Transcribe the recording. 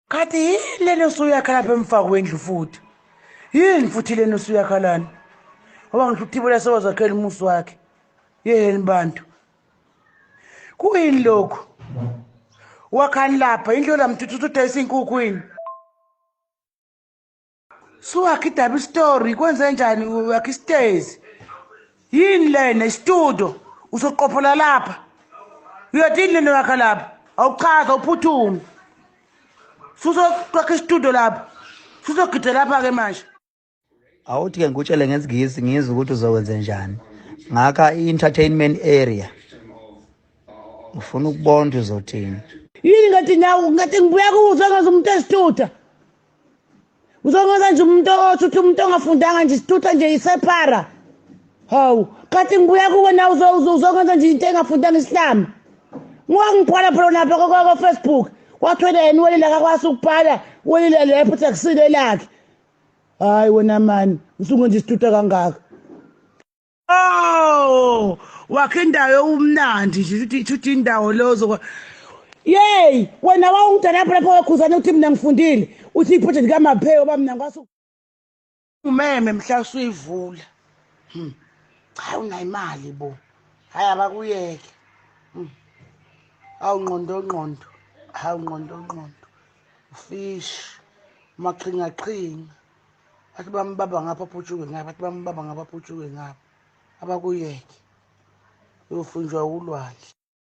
Khathi yini lena osuyakha lapha emva kwendlu futhi? Yini futhi lena osuyakha lana? Ngoba ngisho uThibela sewazakhela umuzi wakhe. Yeni bantu. Kuyini lokhu? Wakhani lapha indlu lamthuthu udayisa inkukhu yini? Suwakha idaba istory kwenze njani wakha isitezi? Yini lena istudio usoqophola lapha? Uyathi yini lena wakha lapha? Awuchaza uphuthume. Suzokwakha istudio lapha. Suzogida lapha ke manje. Awuthi ke ngikutshele ngesiNgisi ngizwe ukuthi uzokwenze njani. Ngakha i-entertainment area. Ngifuna ukubona ukuthi uzothini. Yini ngathi nawe ngathi ngibuya kuzwa ngaze umuntu esithutha. Uzongenza nje umuntu othi uthi umuntu ongafundanga nje isithutha nje isephara. Hawu, kathi ngibuya kuwe nawe uzongenza nje into engafundanga isihlama. Ngwangibhala phela lapha kwa Facebook. Wathwele yena welile akakwazi ukubhala, welile lapho uthi akusile lakhe. Hayi wena mani, usungenza isithutha kangaka. Oh, wakhe indawo umnandi nje uthi uthi indawo lozo. Yey, wena wawungidala lapho lapho wakhuzana uthi mina ngifundile. Uthi iproject kaMapheo ba mina ngikwazi umeme mhla usuyivula. Cha unayo imali bo. Hayi abakuyeke. Awu ngqondo ngqondo. Hawu ngqondo ngqondo. Ufish. Maqhinga qhinga. Bathi bambamba ngapha aphutshuke ngapha, bathi bambamba ngapha aphutshuke ngapha. Abakuyeke. Uyofunjwa ulwandle.